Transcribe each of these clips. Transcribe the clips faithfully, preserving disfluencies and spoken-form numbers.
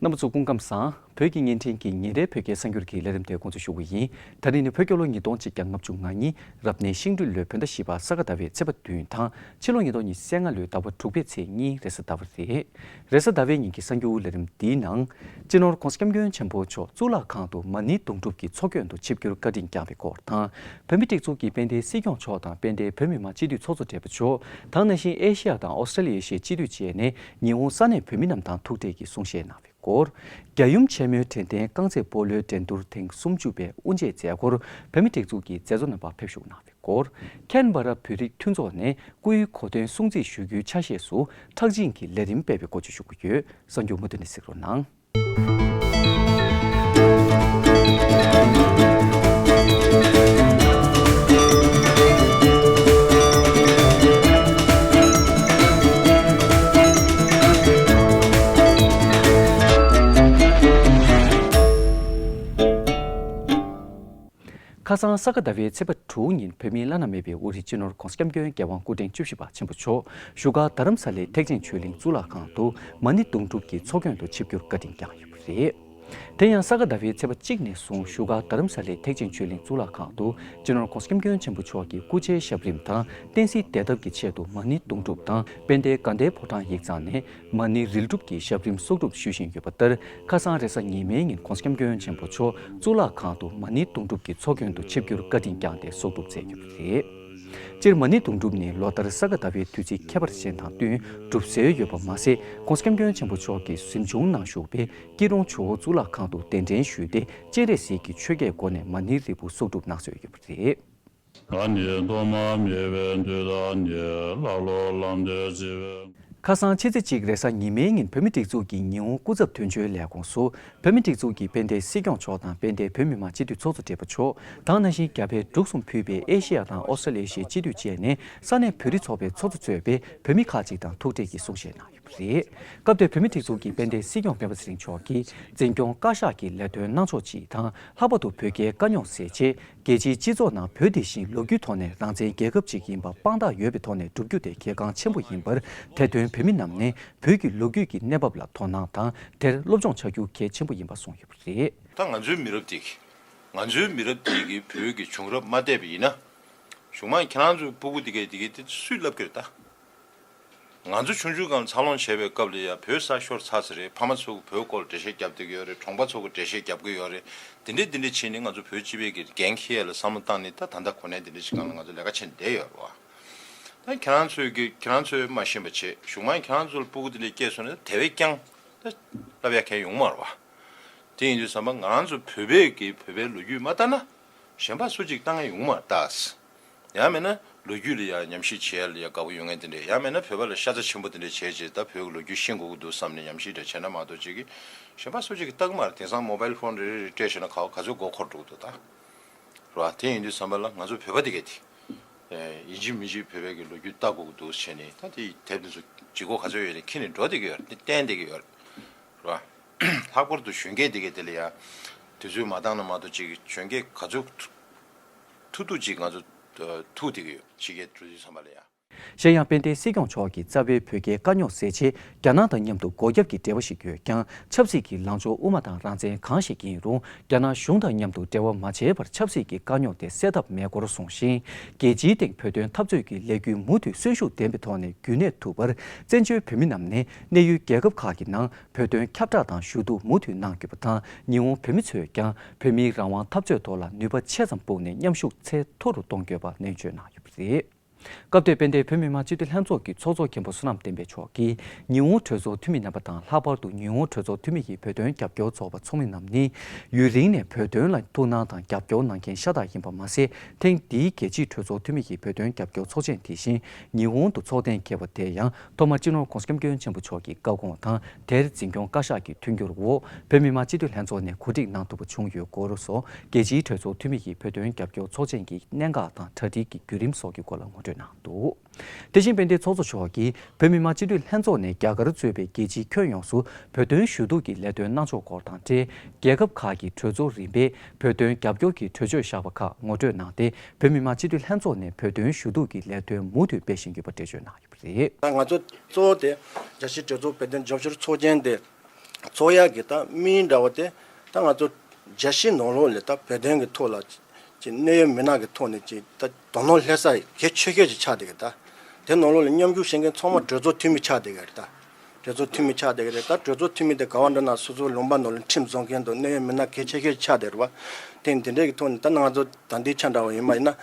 རྣམ་པ་ཚོ་སྐུ་ཁམས་བཟང་། བོད་ཀྱི་བརྙན་འཕྲིན་གྱི་ཉིན་རེའི་བོད་སྐད་གསར་འགྱུར་གྱི་ལས་རིམ་དེ་འགོ་འཛུགས་ཞུ་གི་ཡིན། ད་རིང་ནི་བོད་རྒྱལ་ལོ་ཉིས་སྟོང་གཅིག་བརྒྱ་ལྔ་བཅུ་ང་གཉིས་རབ་གནས་ཤིང་སྦྲུལ་ལོའི་བོད་ཟླ་བཞི་པ་ས་ག་ཟླ་བའི་ཚེས་པ་བདུན་དང་ཕྱི་ལོ་ཉིས་སྟོང་ཉི་ཤུ་རྩ་ལྔ་ལོའི་ཟླ་བ་དྲུག་པའི་ཚེས་གཉིས་རེས་གཟའ་ཟླ་བ་རེད། རེས་གཟའ་ཟླ་བའི་ཉིན་གྱི་གསར་འགྱུར་ལས་རིམ་འདིའི་ནང་། སྤྱི་ནོར་༧གོང་ས་༧སྐྱབས་མགོན་ཆེན་པོ་མཆོག་གཙུག་ལག་ཁང་དུ་མ་ཎི་དུང་སྒྲུབ་ཀྱི་ཚོགས་མགོན་དུ་ཆིབས་བསྒྱུར་བཀའ་དྲིན་བསྐྱངས་པའི་སྐོར་དང་། བོད་མིའི་སྒྲིག་འཛུགས་ཀྱི་དཔལ་ལྡན་སྲིད་སྐྱོང་མཆོག་དང་དཔལ་ལྡན་བོད་མི་མང་སྤྱི་འཐུས་ཚོགས་གཙོ་སྦྲེལ་པོ་མཆོག་དང་ནང་བཞིན་ཨེ་ཤེ་ཡ་དང་ཨོ་སི་ཀྲེ་ལི་ཡའི་སྤྱི་འཐུས་བཅས་ནས་ཉི་ཧོང་ས་གནས་བོད་མི་རྣམས་དང་ཐུག་འཕྲད་ཀྱིས་གསུང་བཤད་གནང་བའི་སྐོར། རྒྱལ་ཡུམ་ཆེན་མོའི་དྲན་རྟེན་རྐང་རྩེད་སྤོ་ལོའི་འགྲན་བསྡུར་ཐེངས་སུམ་ཅུ་པའི་དབུ་འབྱེད་མཛད་སྒོར་བོད་མིའི་སྒྲིག་འཛུགས་ཀྱི་མཛད་གཙོ་རྣམ་པ་ཕེབས་ཞུགས་གནང་བའི་སྐོར། ཁེན་བྷ་ར་བོད་རིགས་མཐུན་ཚོགས་ནས་སྐུའི་གོ་སྟོན་སྲུང་བརྩི་ཞུ་རྒྱུའི་ཆ་ཤས་སུ་ཁྲག་སྦྱིན་གྱི་ལས་རིམ་སྤེལ་བའི་སྐོར་བཅས་ཞུ་གི་ཡོད། གསར་འགྱུར་མུ་མཐུད་ནས་གཟིགས་རོགས་གནང་། ཁ་སང་ས་ག་ཟླ་བའི་ཚེས་པ་དྲུག་ཉིན་བོད་མིའི་བླ་ན་མེད་པའི་དབུ་ཁྲིད་སྤྱི་ནོར་༧གོང་ས་༧སྐྱབས་མགོན་རྒྱལ་དབང་སྐུ་ཕྲེང་བཅུ་བཞི་པ་ཆེན་པོ་མཆོག་བཞུགས་སྒར་རྡ་རམ་ས་ལའི་ཐེག་ཆེན་ཆོས་གླིང་གཙུག་ལག་ཁང་དུ་མ་ཎི་དུང་སྒྲུབ་ཀྱི་ཚོགས་མགོན་དུ་ཆིབས་བསྒྱུར་བཀའ་དྲིན་བསྐྱངས་ཡོད་པ་རེད། དེ་ཡང་ས་ག་ཟླ་བའི་ཚེས་པ་གཅིག་ནས་བཟུང་བཞུགས་སྒར་རྡ་རམ་ས་ལའི་ཐེག་ཆེན་ཆོས་གླིང་གཙུག་ལག་ཁང་དུ་སྤྱི་ནོར་༧གོང་ས་༧སྐྱབས་མགོན་ཆེན་པོ་མཆོག་གི་སྐུ་ཕྱྭའི་ཞབས་རིམ་དང་བསྟན་སྲིད་བདེ་ཐབས་ཀྱི་ཆེད་དུ་མ་ཎི་དུང་སྒྲུབ་དང་དཔལ་ལྡན་དགའ་ལྡན་ཕོ་བྲང་ཡིག་ཚང་ནས་མ་ཎི་རིལ་སྒྲུབ་ཀྱི་ཞབས་རིམ་གསོག་སྒྲུབ་ཞུ་བཞིན་ཡོད་པ་ལྟར། ཁ་སང་རེས་གཟའ་ཉི་མའི་ཉིན་༧གོང་ས་༧སྐྱབས་མགོན་ཆེན་པོ་མཆོག་གཙུག་ལག་ཁང་དུ་མ་ཎི་དུང་སྒྲུབ་ཀྱི་ཚོགས་མགོན་དུ་ཆིབས་བསྒྱུར་བཀའ་དྲིན་བསྐྱངས་ཏེ་གསོག་སྒྲུབ་མཛད་ཡོད་པ་རེད། སྤྱིར་མ་ཎི་དུང་སྒྲུབ་ནི་ལོ་ལྟར་ས་ག་ཟླ་བའི་དུས་ཚིགས་ཁྱད་པར་ཅན་དང་བསྟུན་སྒྲུབ་སྲོལ་ཡོད་པ་མ་ཟད། ༧གོང་ས་༧སྐྱབས་མགོན་ཆེན་པོ་མཆོག་གིས་གཟིམ་ཆུང་ནང་བཞུགས་པའི་སྐྱིད་གྲོང་ཇོ་བོ་གཙུག་ལག་ཁང་དུ་གདན་འདྲེན་ཞུས་ཏེ། སྤྱན་རས་གཟིགས་ཀྱི་ཆོས་སྐད་སྒོ་ནས་མ་ཎིའི་རིལ་བུ་གསོག་སྒྲུབ་གནང་སྲོལ་ཡོད་པ་རེད། ང་ནི་ཐོག་མ་མེད་པའི་དུས་དང་ནི། ཀླ་ཀློ་ལམ་འདས་བརྩེ་བའི། ཁ་སང་ཕྱི་ཚེས་གཅིག་རེས་གཟའ་ཉི་མའི་ཉིན་བོད་མིའི་སྒྲིག་འཛུགས་ཀྱི་ཉི་ཧོང་སྐུ་ཚབ་དོན་གཅོད་ལས་ཁུངས་སུ། བོད་མིའི་སྒྲིག་འཛུགས་ཀྱི་དཔལ་ལྡན་སྲིད་སྐྱོང་མཆོག་དང་དཔལ་ལྡན་བོད་མི་མང་སྤྱི་འཐུས་ཚོགས་གཙོ་སྦྲེལ་པོ་མཆོག་དང་ནང་བཞིན་རྒྱ་བལ་འབྲུག་གསུམ་ཕུད་པའི་ཨེ་ཤེ་ཡ་དང་ཨོ་སི་ཀྲེ་ལི་ཡའི་སྤྱི་འཐུས་བཅས་ནས་ས་གནས་བོད་རིགས་ཚོགས་པའི་ཚོགས་གཙོ་གཙོས་པའི་བོད་མི་ཁག་ཅིག་དང་ཐུག་འཕྲད་ཀྱིས་གསུང་བཤད་གནང་ཡོད་པ་རེད། སྐབས་དེར་བོད་མིའི་སྒྲིག་འཛུགས་ཀྱི་དཔལ་ལྡན་སྲིད་སྐྱོང་སྤེན་པ་ཚེ་རིང་མཆོག་གིས་འཛིན་སྐྱོང་བཀའ་ཤག་གི་ལས་དོན་གནང་ཕྱོགས་སྤྱི་དང་ལྷག་པར་དུ་བོད་རྒྱའི་དཀའ་རྙོག་སེལ་ཆེད། རྒྱལ་སྤྱིའི་སྤྱི་ཚོགས་ནང་བོད་དེ་བཞིན་ལོ་རྒྱུས་ཐོག་ནས་རང་བཙན་རྒྱལ་ཁབ་ཅིག་ཡིན་པ་དཔང་རྟགས་ཡོད་པའི་ཐོག་ནས་བསྒྲུབ་རྒྱུ་དེ་གལ་འགངས་ཆེན་པོ་ཡིན་པར། དེ་དོན་བོད་མི་རྣམས་ནས་བོད་ཀྱི་ལོ་རྒྱུས་ཀྱི་གནས་བབ་ལ་དོ་སྣང་དང་དེར་སློབ་སྦྱོང་བྱ་རྒྱུ་གལ་ཆེན་པོ་ཡིན་པ་གསུངས་ཡོད་པ་རེད། ད་ང་ཚོའི་མི་རབས་འདི་གིས། ང་ཚོའི་མི་རབས་འདི་གིས་བོད་ཀྱི་བྱུང་རབས་མ་བལྟས་པ་ཡིན་ན། གཞུག་མ་ཁྱེད་རང་ཚོའི་སྤུ་གུ་འདི་གས་འདི་གས་དེ་སུས་ལབ་ཀྱི་རེད་ད། ང་ཚོ་ཆུང་ཆུང་སྒང་ལ་འཚར་ལོངས་བྱས་པའི་སྐབས་ལ་ཡ་བོད་ས་ཤོར་ཚར་ཚར་རེད། ཕ་མ་ཚོ་གིས་བོད་སྐོར་ལ་འགྲེལ་བཤད་རྒྱབ་བསྡད་ཀྱི་ཡོད་རེད། གྲོང་པ་ཚོ་གིས་འགྲེལ་བཤད་རྒྱབ་ཀྱི་ཡོད་རེད། དེ་འདྲས་དེ་འདྲས་བྱས་ནས་ང་ཚོ་བོད་སྤྱི་པའི་གི་འགན་འཁྱེར་ཡ་ལ་བསམ་བློ་བཏང་ནས་ད་ད་ལྟ་གོ་གནས་དེ་འདྲས་ཞིག་སྒང་ལ་ང་ཚོ་ལས་ཀ་བྱས་ནས་བསྡད་ཡོད་རེད་བ། ད་ཁྱེད་རང་ཚོས་ཀྱི་ཁྱེད་རང་ཚོས་མ་ཤེས་པ་བྱེད། གཞུག་མ་ཁྱེད་རང་ཚོ་ལ་སྤུ་གུ་དེ་འདྲས་སྐྱེས་སོང་ན་དེ་བས་ཀྱང་ད་ལབ་ཡ་མཁན་ཡོང་མ་རེད་བ། དེ་ཡིན་དུས་ཙམ་པ་ང་རང་ཚོ་བོད་པའི་གི་བོད་པའི་ལོ་རྒྱུས་མ་ལྟ་ན། གཞན་པ་སུ་གཅིག་ལྟ་མཁན་ཡོང་མ་རེད་ད། ཡང་མིན་ན་ལོ་རྒྱུས་ལ་ཡང་ཉམས་ཞིབ་བྱེད་ཡ་ལ་ཡང་དགའ་པོ་ཡོད་མཁན་དེ་འདྲས། ཡང་མིན་ན་བོད་པ་ལ་ཤ་ཚ་ཆེན་པོ་དེ་འདྲས་བྱས་རྗེས་ད་བོད་ཀྱི་ལོ་རྒྱུས་ཤེས་དགོས་ཀྱི་འདུག་བསམ་ནས་ཉམས་ཞིབ་འདྲ་བྱས་ན་མ་གཏོགས་གཅིག་གིས་གཞན་པ་སུ་གཅིག་གིས་ལྟ་གི་མ་རེད། དེང་སང་མོ་བལ་ཕོན་རེ་རེ་རེ་སྤྲད་བཞག་ན་ག་བ་ག་ཚོད་མགོ་འཁོར་འགྲོ་གི་འདུག་ད། རེད་བ། དེ་ཡིན་དུས་ཙམ་པ་ལ་ང་ཚོ་བོད་པ་དེ་གས་དེ། ཡིན་གཅིག་མིན་གཅིག་བོད་པའི་གི་ལོ་རྒྱུས་ལྟ་དགོས་ཀྱི་འདུག་བྱས་ནས་ད་དེ་དེབ་དེ་ཚོ་ལྗིད་ཁོག་ག་ཚོད་ཡོད་ནས་འཁྱེར་ནས་འགྲོ་བསྡད་ཀྱི་ཡོད་རེད། དེ་བསྟན་བསྡད་ཀྱི་ཡོད་རེད། རེད་བ། ལྷག་པར་དུ་གཞོན་སྐྱེས་འདི་གས་དེ་ལ་ཡ། དུས་ཚོད་མ་འདང་ན་མ་གཏོགས་ཅིག་གཞོན་སྐྱེས་ག་ཚོད་ཐུག་ཐུག་ཐུག་ཅིག་ང་ཚོ་ཐུག་བསྡད་ཀྱི་ཡོད། ཕྱི་རྒྱལ་འགྲོ་དུས་ཙམ་པ་ལ་ཡ། གཞན་ཡང་དཔལ་ལྡན་སྲིད་སྐྱོང་མཆོག་གིས་རྩ་བའི་བོད་རྒྱའི་དཀའ་རྙོག་སེལ་ཆེད་རྒྱ་ནག་དང་མཉམ་དུ་སྒོ་རྒྱབ་ཀྱི་འབྲེལ་བ་ཞིག་ཡོད་ཀྱང་ཆབ་སྲིད་ཀྱི་ལངས་ཕྱོགས་དབུ་མ་དང་རང་བཙན་གང་ཞིག་ཡིན་རུང་རྒྱ་ནག་གཞུང་དང་མཉམ་དུ་འབྲེལ་བ་མ་བྱས་པར་ཆབ་སྲིད་ཀྱི་དཀའ་རྙོག་དེ་སེལ་ཐབས་མེད་སྐོར་གསུངས་ཤིང་། རྒྱལ་སྤྱིའི་སྟེང་བོད་དོན་འཐབ་རྩོད་ཀྱི་ལས་འགུལ་མུ་མཐུད་གསོན་ཤུགས་ལྡན་པའི་ཐོག་ནས་རྒྱུན་གནས་ཐུབ་པར་བཙན་བྱོལ་བོད་མི་རྣམས་ནས་གནས་ཡུལ་རྒྱལ་ཁབ་ཁག་གི་ནང་བོད་དོན་ཁྱབ་བསྒྲགས་དང་ཞུ་གཏུག་མུ་མཐུད་གནང་དགོས་པ་དང་། ཉི་ཧོང་བོད་མི་ཚོས་ཀྱང་བོད་མིའི་རང་དབང་འཐབ་རྩོད་ཐོག་ལ་ནུས་པ་ཆེ་ཙམ་སྤུངས་ནས་མཉམ་ཞུགས་ཚད་མཐོ་རུ་གཏོང་དགོས་པ་ནན་བརྗོད་གནང་ཡོད་པ་རེད། སྐབས་དེར་དཔལ་ལྡན་བོད་མི་མང་སྤྱི་འཐུས་ལྷན་ཚོགས་ཀྱི་ཚོགས་གཙོ་མཁན་པོ་བསོད་ནམས་བསྟན་འཕེལ་མཆོག་གིས་ཉི་ཧོང་གྲོས་ཚོགས་འཐུས་མི་རྣམ་པ་དང་ལྷག་པར་དུ་ཉི་ཧོང་གྲོས་ཚོགས་འཐུས་མི་ཡི་བོད་དོན་རྒྱབ་སྐྱོར་ཚོགས་པ་ཚོགས་མི་རྣམས་ནི་ཡུན་རིང་ནས་བོད་དོན་ལ་ཐུགས་སྣང་དང་རྒྱབ་སྐྱོར་གནང་མཁན་ཤ་སྟག་ཡིན་པ་མ་ཟད། ཐེངས་འདིའི་རྒྱལ་སྤྱིའི་གྲོས་ཚོགས་འཐུས་མི་ཡི་བོད་དོན་རྒྱབ་སྐྱོར་ཚོགས་ཆེན་དེ་བཞིན་ཉི་ཧོང་དུ་འཚོགས་གཏན་འཁེལ་བ་དེ་ཡང་ཐོག་མར་སྤྱི་ནོར་༧གོང་ས་༧སྐྱབས་མགོན་ཆེན་པོ་མཆོག་གི་བཀའ་དགོངས་དང་དེར་འཛིན་སྐྱོང་བཀའ་ཤག་གི་མཐུན་འགྱུར་འོག་བོད་མི་མང་སྤྱི་འཐུས་ལྷན་ཚོགས་ནས་གོ་སྒྲིག་གནང་ཐུབ་པ་བྱུང་ཡོད་སྐོར་སོགས་རྒྱལ་སྤྱིའི་གྲོས་ཚོགས་འཐུས་མི་ཡི་བོད་དོན་རྒྱབ་སྐྱོར་ཚོགས་ཆེན་གྱི་གནད་འགག་དང་གྲ་སྒྲིག་གི་བརྒྱུད་རིམ་སོགས་ཀྱི་སྐོར་ལ་ངོ་སྤྲོད་གནང་འདུག་དེ་བཞིན་དཔལ་ལྡན་ཚོགས་གཙོ་མཆོག་གིས་བོད་མི་མང་སྤྱི་འཐུས་ལྷན་ཚོགས་ནས་རྒྱ་གར་གཙོས་པའི་རྒྱལ་སྤྱིའི་ཁྱོན་ཡོངས་སུ་བོད་དོན་ཞུ་གཏུག་གི་ལས་དོན་གནང་ཕྱོགས་སྐོར་དང་འབྲེལ། རྒྱལ་ཁབ་ཁག་གི་གྲོས་ཚོགས་རིམ་པས་བོད་དོན་རྒྱབ་སྐྱོར་གྱི་གྲོས་ཆོད་བཞག་པ་ཁག་ངོ་སྤྲོད་གནང་སྟེ། བོད་མི་མང་སྤྱི་འཐུས་ལྷན་ཚོགས་ནས་བོད་དོན་ཞུ་གཏུག་གི་ལས་དོན་མུ་མཐུད་སྤེལ་བཞིན་ཡོད་པ་འགྲེལ་བརྗོད་གནང་ཡོད་པ་རེད། ད་ང་ཚོ་གཙོ་བོ་དེ་རྒྱལ་སྤྱིའི་གྲོས་ཚོགས་བོད་དོན་རྒྱབ་སྐྱོར་ཚོགས་ཆེན་དེ་ ཚོགས་ཡག་གི་ད་དམིགས་ཡུལ་འདྲ་བོ་དེ་ད་ང་ཚོ་རྒྱལ་སྤྱིའི་ནང་ལོགས་ལ་ད་བོད་དོན་གྱི་ཐོག་ལ་ཅིག་གནད་ཡོད་མི་སྣ་གི་ཐོག་ནས་ཅིག་ད་དོ་སྣང་སླེབས་ས་གལ་ཆེ་ཤོས་ཅིག་ཆགས་བསྡད་ཀྱི། ད་དེ་ནང་ལོགས་ལ་མཉམ་ཞུགས་བྱེད་མཁན་ཚང་མ་གྲོས་ཚོགས་འཐུས་མི་ཆགས་བསྡད་ཀྱི་རེད། ད་གྲོས་ཚོགས་འཐུས་མི་ཆགས་བསྡད་ཀྱི་རེད། ད་གྲོས་ཚོགས་འཐུས་མི་དེ་ག་བ་འགྲོ་ན་སོ་སོའི་ལུང་པ་ནང་ལ་ཁྲིམས་བཟོ་མཁན་དང་གནད་ཡོད་མི་སྣ་གལ་ཆེ་ཤོས་ཆགས་བསྡད་རེད་བ། དེ་འདི་འདྲའི་གི་ཐོག་ནས་ད་ང་ཚོ་ད་ལྟའི་ཆ་འདྲ་བ་ཡིན་པ་ཡིན་ན།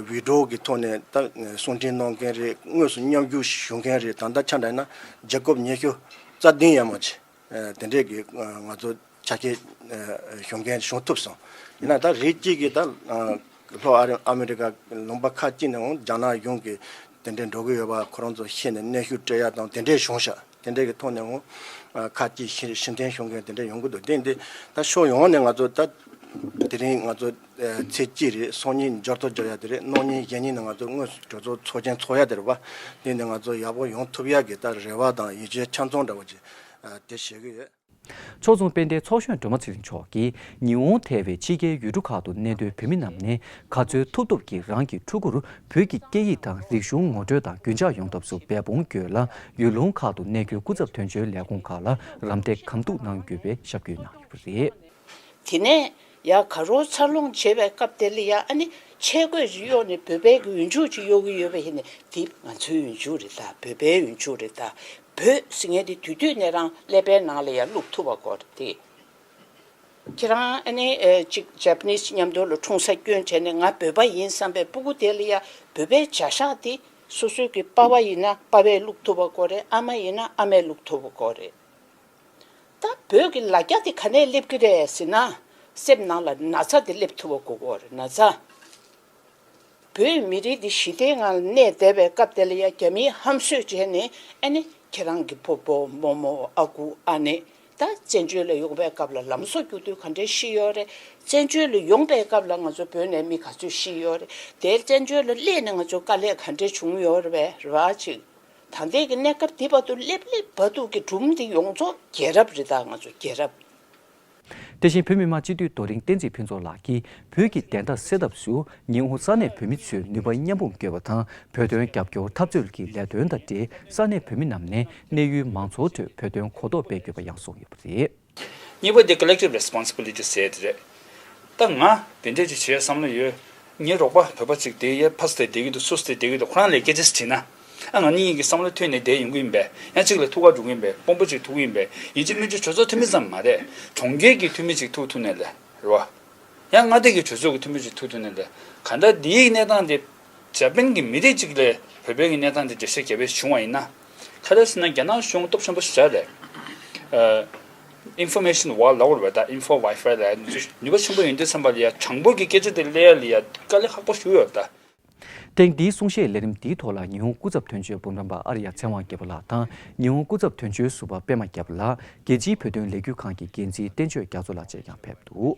ཝི་ཌི་ཡོ་གི་ཐོག་ནས་ད་གསུང་འཕྲིན་གནང་མཁན་རེད། དངོས་སུ་མཉམ་ཞུགས་ཞུ་མཁན་རེད། ད་ལྟ་ཆ་འདྲ་ཡིན་ན་རྒྱལ་ཁབ་ཉི་ཤུ་རྩ་བདུན་ཡས་མ་ཅིག་དེ་འདྲས་ཀྱི་ང་ཚོ་ཆ་རྐྱེན་ཞུ་མཁན་བྱུང་ཐུབ་སོང་། ཡིན་ན་ད་རེས་གཅིག་གི་ད་ལྷོ་ཨ་རི་ཨ་མི་རི་ཀ་ལུང་པ་ཁག་ཅིག་ནས་འོང་རྒྱ་ནག་གཞུང་གི་དེ་འདྲས་འགྲོ་གི་ཡོད་པ་ཁོ་རང་ཚོ་ཤེས་ནས་གནོན་ཤུགས་སྤྲད་ཡ་དང་དེ་འདྲས་བྱུང་ཤག་དེ་འདྲས་ཀྱི་ཐོག་ནས་འོང་ཁག་ཅིག་ཤི་ཤི་འཐེན་བྱུང་མཁན་དེ་འདྲས་ཡོང་གི་འདུག་དེ་འདི་ད་ཕྱོགས་ཡོངས་ནས་ང་ཚོ་ད་དེ་རིང་ང་ཚོ་ཚེས་གཅིག་རེད། སང་ཉིན་འབྱོར་ཐོ་འབྱོར་ཡ་དེ་རེད། གནངས་ཉིན་གཞེས་ཉིན་ནས་ང་ཚོ་དངོས་སུ་གྲོས་ཚོགས་ཚོགས་ཆེན་ཚོགས་ཡ་དེ་རེད་བ། དེ་འདི་ང་ཚོ་ཡག་པོ་ཡོང་ཐུབ་ཡ་གི་ད་རེ་བ་དང་ཡིད་ཆེས་ཆ་ཚང་འདྲ་བོ་ཅིག་དེ་བྱེད་ཀྱི་ཡོད། ཕྱོགས་མཚུངས་དཔལ་ལྡན་ཚོགས་གཞོན་སྒྲོལ་མ་ཚེ་རིང་མཆོག་གིས་ཉི་ཧོང་ཐེ་བའི་ཕྱི་རྒྱལ་ཡུལ་གྲུ་ཁག་ཏུ་གནས་སྡོད་བོད་མི་རྣམས་ནས་ག་ཚོད་ཐུབ་ཐུབ་ཀྱིས་རང་གི་ཕྲུ་གུར་བོད་ཀྱི་སྐད་ཡིག་དང་རིག་གཞུང་ངོ་སྤྲོད་དང་རྒྱུན་འཇགས་ཡོང་ཐབས་སུ་འབད་འབུངས་དགོས་ལ། ཡུལ་ལུང་ཁག་ཏུ་གནས་སྡོད་སྐུ་ཚབ་དོན་གཅོད་ལས་ཁུངས་ཁག་ལ་རམ་འདེགས་གང་ཐུབ་གནང་དགོས་པའི་ཞབས་སྐུལ་གནང་ཡོད་པ་རེད། དེ་ནས་ཡར་གར་འཚར་ལོངས་བྱེད་པའི་སྐབས་དེ་ལ་ཡ་ཨ་ནི་ཆས་གོས་ཅིག་གཡོགས་ནས་བོད་པའི་གི་འོས་ཆུང་ཅིག་གཡོག་གི་ཡོད་པ་ཡིན་ན་དེ་ང་ཚོའི་འོས་ཆུང་རེད་ད། བོད་པའི་འོས་ཆུང་རེད་ད། བོད་ཟེར་མཁན་དེ་དུས་དུས་ནས་རང་ཀླད་པའི་ནང་ལ་ཡ་བླུག་ཐུབ་པ་དགོས་རེད་དེ། ཁྱེད་རང་ཨ་ནི་ཨེ་གཅིག་ཇ་པ་ནིས་མཉམ་དུ་ལ་འཁྲུངས་ས་སྐྱོན་བྱས་ནས་ང་བོད་པ་ཡིན་བསམ་པའི་སྤུ་གུ་དེ་ལ་ཡ་བོད་པའི་བྱ་གཞག་དེ་སོ་སོའི་གི་པ་ཕ་ཡིན་ན་པ་ཕས་བླུག་ཐུབ་པ་དགོས་རེད། ཨ་མ་ཡིན་ན་ཨ་མས་བླུག་ཐུབ་པ་དགོས་རེད། ད་བོད་ཀྱི་ལ་རྒྱ་དེ་ག་ནས་སླེབས་ཀྱི་རེད་ཟེར་ན། སེམས་ནང་ལ་ན་ཚ་དེ་སླེབས་ཐུབ་པ་དགོས་ཀྱི་ཡོད་རེད། ན་ཚ། བོད་མི་རིགས་འདི་ཞི་བདེའི་ངང་ལ་གནས་བསྡད་པའི་སྐབས་དེ་ལ་ཡ་རྒྱ་མིས་ཧམ་གསོད་བྱས་ནས་ཨ་ནི་ཁྱེད་རང་གི་ཕོ་བོ་རྨོ་མོ་ཨ་ཁུ་ཨ་ནེ་ད་བཙན་བྱོལ་ལ་ཡོང་པའི་སྐབས་ལ་ལམ་བཟོ་རྒྱུག་དུས་ག་འདྲས་ཤི་ཡོད་རེད། བཙན་བྱོལ་ལ་ཡོང་པའི་སྐབས་ལ་ང་ཚོ་བོད་ནས་མི་ག་ཚོད་ཤི་ཡོད་རེད། དེ་བཙན་བྱོལ་ལ་སླེབས་ནས་ང་ཚོ་དཀའ་ལས་ག་འདྲས་བྱུང་ཡོད་རེད་པས་རེད་བ་ཅིག་ད་ལྟའི་གི་གནས་སྐབས་འདི་བར་དུ་སླེབས་སླེབས་བར་དུ་གི་སྒྲུང་འདི་ཡོངས་རྫོགས་རྒྱལ་རབས་རེད་ད། ང་ཚོ་རྒྱལ་རབས། དེ་བཞིན་བོད་མི་མང་སྤྱི་འཐུས་རྡོ་རིང་བསྟན་འཛིན་ཕུན་ཚོགས་ལགས་ཀྱིས་བོད་ཀྱི་བདེན་མཐའ་གསལ་ཐབས་སུ་ཉི་ཧོང་ས་གནས་བོད་མི་ཚོས་ནུས་པ་མཉམ་སྤུངས་དགོས་པ་དང་། བོད་དོན་རྒྱབ་སྐྱོར་འཐབ་རྩོད་ཀྱི་ལས་དོན་དང་འབྲེལ་ས་གནས་བོད་མི་རྣམས་ནས་གནས་ཡུལ་མང་ཚོགས་ཁྲོད་བོད་དོན་གོ་རྟོགས་སྤེལ་དགོས་པ་ཡང་གསུངས་ཡོད་པ་རེད། གཉིས་པ་དེ་collective responsibility ཟེར་དེ་རེད། ད་ང་དེ་འདྲས་ཅིག་བྱེད་བསམ་བློ་ཡོད། ངའི་རོགས་པ་བོད་པ་ཅིག་དེ་ཡས་ཕ་སི་དེ་བསྡད་ཀྱི་འདུག་སུ་སི་དེ་བསྡད་ཀྱི་འདུག་ཁོ་རང་ལ་སྐད་ཆ་དྲིས་ན། ཨ་ང་གཉིས་ཀྱི་བསམ་བློ་མཐུན་ནས་བསྡད་ཡོང་གི་ཡིན་པས། ཡང་གཅིག་ལ་ཐུག་ག་འགྲོ་གི་ཡིན་པས། དཔོན་པོ་ཅིག་ཐུག་གི་ཡིན་པས། ཡིན་གཅིག་མིན་གཅིག་གྲོས་ཚོགས་འཐུས་མི་ཙམ་མ་རེད། གྲོང་ཁྱེར་གྱི་འཐུས་མི་ཅིག་ཐུག་ཐུབ་ནའི་ལས་རེད་བ། ཡང་མངའ་སྡེ་གི་གྲོས་ཚོགས་ཀྱི་འཐུས་མི་ཅིག་ཐུག་ཐུབ་ནའི་ལས། གང་ལྟར་འདིའི་གནས་སྟངས་དེ་འཇར་པན་གྱི་མི་རིགས་གཅིག་ལས་བོད་པའི་གི་གནས་སྟངས་དེ་འགྲེལ་བཤད་རྒྱབ་པའི་བྱུང་བ་ཡིན་ན། ག་རེ་ཟེར་ན་རྒྱ་ནག་གཞུང་སྟོབས་ཆེན་པོ་ཞེ་དྲག་རེད། ཨ། Information War ལབ་དགོས་རེད་པ། ད་Info Warfare ལབ་ཡ་ནུས་པ་ཆེན་པོ་ཡོང་དུས་ཙམ་པ་ལ་ཡ་དྲང་པོ་གི་སྐད་ཆ་དེ་སླེབས་ཡ་ལ་ཡ་དཀའ་ལས་ཁག་པོ་ཞིག་ཡོད་རེད་ད། ཐེངས་འདིའི་གསུང་བཤད་ལས་རིམ་འདིའི་ཐོག་ལ་ཉི་ཧོང་སྐུ་ཚབ་དོན་གཅོད་འབུམ་རམས་པ་ཨར་ཡ་ཚེ་དབང་རྒྱལ་པོ་ལགས་དང་ཉི་ཧོང་སྐུ་ཚབ་དོན་གཅོད་ཟུར་པ་པད་མ་རྒྱལ་པོ་ལགས། རྒྱལ་སྤྱིའི་བོད་དོན་ལས་འགུལ་ཁང་གི་འགན་འཛིན་བསྟན་ཆོས་རྒྱ་མཚོ་ལགས་བཅས་ཀྱང་ཕེབས་འདུག་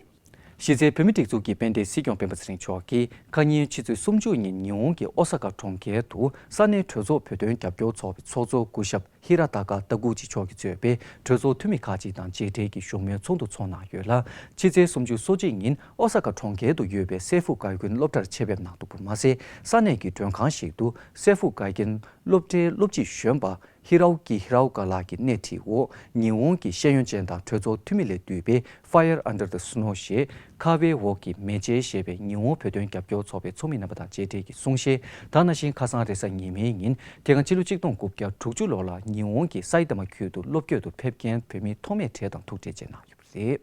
གཞི་རྩའི་བོད་མིའི་སྒྲིག་འཛུགས་ཀྱི་དཔལ་ལྡན་སྲིད་སྐྱོང་སྤེན་པ་ཚེ་རིང་མཆོག་གིས་ཁ་ཉིན་ཕྱི་ཚེས་སུམ་ཅུ་ཉིན་ཉི་ཧོང་གི་ཨོ་ས་ཀ་གྲོང་ཁྱེར་དུ་ས་གནས་གྲོས་ཚོགས་བོད་དོན་རྒྱབ་སྐྱོར་ཚོགས་པའི་ཚོགས་གཙོ་སྐུ་ཞབས་ཧི་ར་ཏ་ཀ་ཏ་གུ་ཅི་མཆོག་གིས་གཙོས་པའི་གྲོས་ཚོགས་འཐུས་མི་ཁག་ཅིག་དང་མཇལ་འཕྲད་ཀྱིས་བཞུགས་མོལ་ཚོགས་འདུ་འཚོགས་གནང་ཡོད་ལ། ཕྱི་ཚེས་སུམ་ཅུ་སོ་གཅིག་ཉིན་ཨོ་ས་ཀ་གྲོང་ཁྱེར་དུ་ཡོད་པའི་སེ་ཧྥུ་བཀའ་བརྒྱུད་སློབ་གྲྭར་ཆེད་ཕེབས་གནང་འདུག་པ་མ་ཟད། ས་གནས་ཀྱི་མགྲོན་ཁང་ཞིག་ཏུ་སེ་ཧྥུ་བཀའ་བརྒྱུད་སློབ་གྲྭའི་སློབ་སྤྱི་གཞོན་པ་ཧི་རའོ་ཀི་ཧི་རའོ་ཀ་ལགས་ཀྱི་སྣེ་ཁྲིད་འོག་ཉི་ཧོང་གི་ཤེས་ཡོན་ཅན་དང་གྲོས་ཚོགས་འཐུས་མི་ལས་བཏུས་པའི་Fire Under the Snow ཞེས་ཁ་བའི་འོག་གི་མེ་ལྕེ་ཞེས་པའི་ཉི་ཧོང་བོད་དོན་རྒྱབ་སྐྱོར་ཚོགས་པའི་ཚོགས་མི་རྣམ་པ་དང་མཇལ་འཕྲད་ཀྱིས་གསུང་བཤད། ད་ནང་བཞིན་ཁ་སང་རེས་གཟའ་ཉི་མའི་ཉིན་དེ་སྔ་ཕྱི་ལོ་ཆིག་སྟོང་དགུ་བརྒྱ་དྲུག་ཅུ་ལོ་ལ་ཉི་ཧོང་གི་སའི་ཏ་མ་ཁུལ་དུ་སློབ་སྐྱོར་དུ་ཕེབས་མཁན་བོད་མི་ཐོགས་མེད་གྲས་དང་ཐུག་འཕྲད་བཅས་གནང་ཡོད་པ་རེད།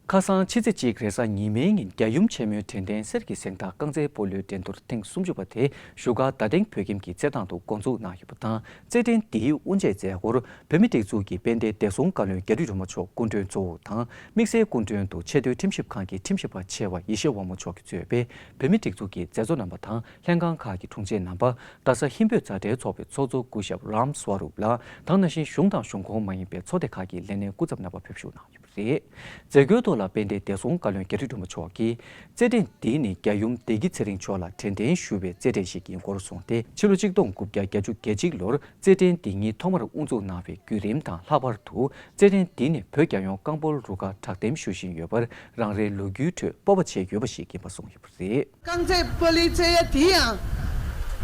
ཁ་སང་ཕྱི་ཚེས་གཅིག་རེས་གཟའ་ཉི་མའི་ཉིན་རྒྱལ་ཡུམ་ཆེན་མོའི་དྲན་རྟེན་གསེར་གྱི་གཟེངས་རྟགས་རྐང་རྩེད་སྤོ་ལོའི་འགྲན་བསྡུར་ཐེངས་སུམ་ཅུ་པ་དེ་བཞུགས་སྒར་རྡ་སྟེང་བོད་ཁྱིམ་གྱི་རྩེད་ཐང་དུ་འགོ་འཛུགས་གནང་ཡོད་པ་དང་། རྩེད་འགྲན་འདིའི་དབུ་འབྱེད་མཛད་སྒོར་བོད་མིའི་སྒྲིག་འཛུགས་ཀྱི་དཔལ་ལྡན་བདེ་སྲུང་བཀའ་བློན་རྒྱ་རི་སྒྲོལ་མ་མཆོག་སྐུ་མགྲོན་གཙོ་བོ་དང་། དམིགས་བསལ་སྐུ་མགྲོན་དུ་ཆེས་མཐོའི་ཁྲིམས་ཞིབ་ཁང་གི་ཁྲིམས་ཞིབ་པ་ཆེ་བ་ཡེ་ཤེས་དབང་མོ་མཆོག་གིས་གཙོས་པའི་བོད་མིའི་སྒྲིག་འཛུགས་ཀྱི་མཛད་གཙོ་རྣམ་པ་དང་ལྷན་ཁང་ཁག་གི་དྲུང་ཆེ་རྣམ་པ། རྡ་ས་ཧིན་བོད་མཛའ་འབྲེལ་ཚོགས་པའི་ཚོགས་གཙོ་སྐུ་ཞབས་རམ་སྭ་རུབ་ལགས་དང་། ནང་བཞིན་གཞུང་དང་གཞུང་ཁོངས་མ་ཡིན་པའི་ཚོགས་སྡེ་ཁག་གི་ལས་སྣེ་སྐུ་ཚབ་རྣམ་པ་ཕེབས་ཞུགས་གནང་ཡོད། རེད། མཛད་སྒོའི་ཐོག་ལ་དཔལ་ལྡན་བདེ་སྲུང་བཀའ་བློན་རྒྱ་རི་སྒྲོལ་མ་མཆོག་གིས། རྩེད་འགྲན་འདི་ནི་རྒྱལ་ཡུམ་བདེ་སྐྱིད་ཚེ་རིང་མཆོག་ལ་དྲན་རྟེན་ཞུ་བའི་རྩེད་འགྲན་ཞིག་ཡིན་སྐོར་གསུངས་ཏེ། ཕྱི་ལོ་ཆིག་སྟོང་དགུ་བརྒྱ་བརྒྱད་ཅུ་གྱ་གཅིག་ལོར་རྩེད་འགྲན་འདི་ཉིད་ཐོག་མར་དབུ་འཛུགས་གནང་བའི་བརྒྱུད་རིམ་དང་ལྷག་པར་དུ། རྩེད་འགྲན་འདི་ནི་བོད་རྒྱལ་ཡོངས་རྐང་སྤོལ་རུ་ཁག་དྲག་འདེམས་ཞུ་བཞིན་ཡོད་པར་རང་རེའི་ལོ་རྒྱུས་ཁྲོད་སྤོབས་པ་བྱེད་དགོས་པ་ཞིག་ཡིན་པ་གསུངས་ཡོད་པ་རེད། རྐང་རྩེད་སྤོ་ལོའི་རྩེད་ཡ་དེ་ཡང་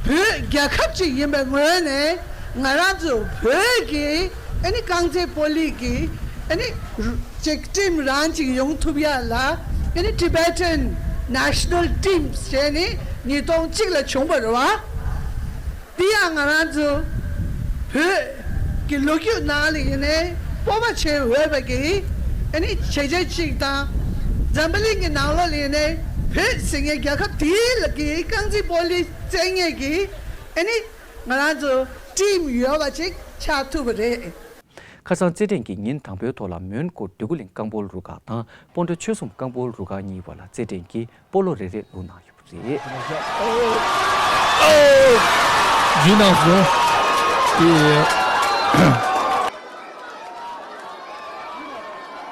བོད་རྒྱལ་ཁབ་ཅིག་ཡིན་པའི་ངོས་ནས་ང་རང་ཚོ་བོད་ཀྱི་ཨ་ནི་རྐང་རྩེད་སྤོ་ལོ་གི་ ཨ་ནི་རུ་ཅིག་ཊིམ་རང་ཅིག་ཡོང་ཐུབ་ཡ་ལ་ཨ་ནི་Tibetan National Team ཟེར་ནས་ཉིས་སྟོང་གཅིག་ལ་བྱུང་བ་རེད་བ། དེ་ཡང་ང་རང་ཚོ་བོད་ཀྱི་ལོ་རྒྱུས་ནང་ལ་ཡིན་ནའི་སྤོབས་པ་བྱེད་འོས་པ་གི་ཨ་ནི་བྱས་རྗེས་གཅིག་དང་། འཛམ་བུ་གླིང་གི་ནང་ལོགས་ལ་ཡིན་ནའི་བོད་ཟེར་མཁན་རྒྱལ་ཁབ་དེའི་ལ་གི་རྐང་རྩེད་སྤོ་ལོ་རྩེད་མཁན་གྱི་ཨ་ནི་ང་རང་ཚོ་ཊིམ་ཡོད་པ་ཅིག་ཆགས་ཐུབ་པ་རེད། ཁ་སང་རྩེད་འགྲན་གྱི་ཉིན་དང་པོའི་ཐོག་ལ་མོན་གྷོ་འདོད་རྒུ་གླིང་རྐང་སྤོལ་རུ་ཁག་དང་སྤོན་ཊ་ཆོལ་གསུམ་རྐང་སྤོལ་རུ་ཁག་གཉིས་བར་ལ་རྩེད་འགྲན་གྱི་སྤོ་ལོ་རེ་རེ་བླུགས་གནང་ཡོད་པ་རེད། ཡུལ་ནང་སོང་། དེ།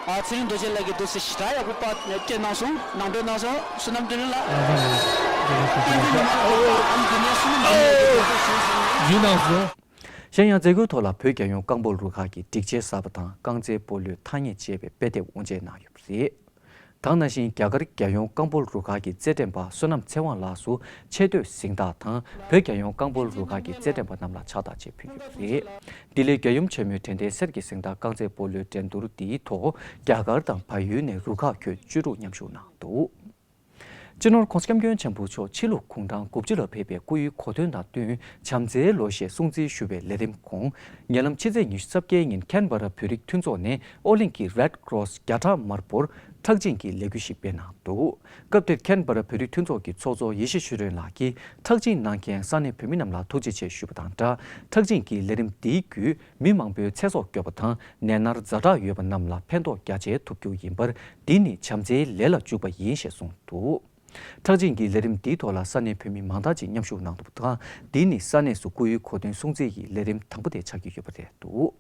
ཨ་ཚེ་རིང་རྡོ་རྗེ་ལགས་ཀྱིས་འདུག་སེ་ཞེ་དྲག་ཡག་པོ་པར་སྐྱེལ་གནང་སོང་། ནང་དོན་གནང་སོང་། བསོད་ནམས་དོན་ལ། ཨ་ནི་དེ་ནས་བསོད་ནམས་དོན་ལ་ཡུལ་ནང་སོང་། གཞན་ཡང་མཛད་སྒོའི་ཐོག་ལ་བོད་རྒྱལ་ཡོངས་རྐང་སྤོལ་རུ་ཁག་གི་སྒྲིག་ཆས་གསར་པ་དང་རྐང་རྩེད་སྤོ་ལོའི་ཐ་སྙད་ཅེས་པའི་དཔེ་དེབ་དབུ་འབྱེད་གནང་ཡོད་པ་རེད། དེ་ནང་བཞིན་རྒྱ་གར་རྒྱལ་ཡོངས་རྐང་སྤོལ་རུ་ཁག་གི་རྩེད་འགྲན་པ་བསོད་ནམས་ཚེ་དབང་ལགས་སུ་ཆེ་བསྟོད་གཟེངས་རྟགས་དང་བོད་རྒྱལ་ཡོངས་རྐང་སྤོལ་རུ་ཁག་གི་རྩེད་འགྲན་པ་རྣམས་ལ་ཕྱག་རྟགས་བཅས་ཕུལ་ཡོད་པ་རེད། ལྡི་ལིའི་རྒྱལ་ཡུམ་ཆེན་མོའི་དྲན་རྟེན་གསེར་གྱི་གཟེངས་རྟགས་རྐང་རྩེད་སྤོ་ལོའི་འགྲན་བསྡུར་འདིའི་ཐོག་རྒྱ་གར་དང་བལ་ཡུལ་ནས་རུ་ཁག་ཁྱོན་བཅུ་དྲུག་མཉམ་ཞུགས་གནང་འདུག་སྤྱི་ནོར་༸གོང་ས་༸སྐྱབས་མགོན་ཆེན་པོ་མཆོག་ཕྱི་ལུགས་གུང་གྲངས་དགུ་བཅུ་ལ་ཕེབས་པའི་སྐུ་ཡོན་གོ་སྟོན་དང་བསྟུན་བྱམས་བརྩེའི་ལོ་ཞེས་སྲུང་བརྩི་ཞུ་བའི་ལས་རིམ་ཁོངས། ཉེ་ལམ་ཕྱི་ཚེས་ཉི་ཤུ་རྩ་བརྒྱད་ཉིན་ཁེན་བྷ་ར་བོད་རིགས་མཐུན་ཚོགས་ནས་ཨོ་གླིང་གི་Red Cross་བརྒྱ་ཕྲག་དམར་པོར་ཁྲག་སྦྱིན་གྱི་ལས་འགུལ་ཞིག་སྤེལ་གནང་འདུག་སྐབས་དེར་ཁེན་བྷ་ར་བོད་རིགས་མཐུན་ཚོགས་ཀྱི་ཚོགས་གཙོ་ཡེ་ཤེས་ཆོས་སྒྲོན་ལགས་ཀྱིས་ཁྲག་སྦྱིན་གནང་མཁན་ས་གནས་བོད་མི་རྣམས་ལ་ཐུགས་རྗེ་ཆེ་ཞུ་བ་དང་སྦྲགས། ཁྲག་སྦྱིན་གྱི་ལས་རིམ་འདིའི་བརྒྱུད་མི་མང་པོའི་ཚེ་སྲོག་སྐྱོབ་པ་དང་ནད་མནར་ཛ་དྲག་ཡོད་པ་རྣམས་ལ་ཕན་ཐོགས་རྒྱ་ཆེ་ཐོབ་རྒྱུ་ཡིན་པར། འདི་ནི་བྱམས་བརྩེའི་ལས་ལ་འཇུག་པ་ཡིན་ཞེས་གསུངས་འདུག་ཁྲག་སྦྱིན་གྱི་ལས་རིམ་འདིའི་ཐོག་ལ་ས་གནས་བོད་མི་མང་དག་ཅིག་མཉམ་ཞུགས་གནང་འདུག་པ་དང་། འདི་ནི་ས་གནས་སུ་སྐུ་ཡོན་གོ་སྟོན་སྲུང་བརྩི་ཡི་ལས་རིམ་དང་པོ་དེ་ཆགས་ཀྱི་ཡོད་པ་རེད་འདུག་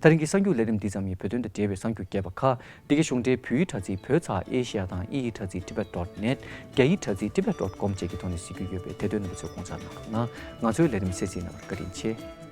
དེ་རིང་གི་གསར་འགྱུར་ལས་རིམ་འདི་ཙམ་ཡིན། བོད་དོན་དང་འབྲེལ་བའི་གསར་འགྱུར་རྒྱས་པ་ཁག་འདི་གའི་གཞུང་འབྲེལ་བོད་ཡིག་དྲ་ཚིགས་བོད་ཚགས་ཨེ་ཤེ་ཡ་དང་དབྱིན་ཡིག་དྲ་ཚིགས་tibet dot net། རྒྱ་ཡིག་དྲ་ཚིགས་tibet dot com་བཅས་ཀྱི་ཐོག་ནས་གཟིགས་རྒྱུ་ཡོད་པས་དེ་དོན་རྣམ་པ་ཚོས་དགོངས་འཇགས་གནང་རོགས་གནང་། ང་ཚོའི་ལས་རིམ་གསན་གཟིགས་གནང་བར་བཀའ་དྲིན་ཆེ།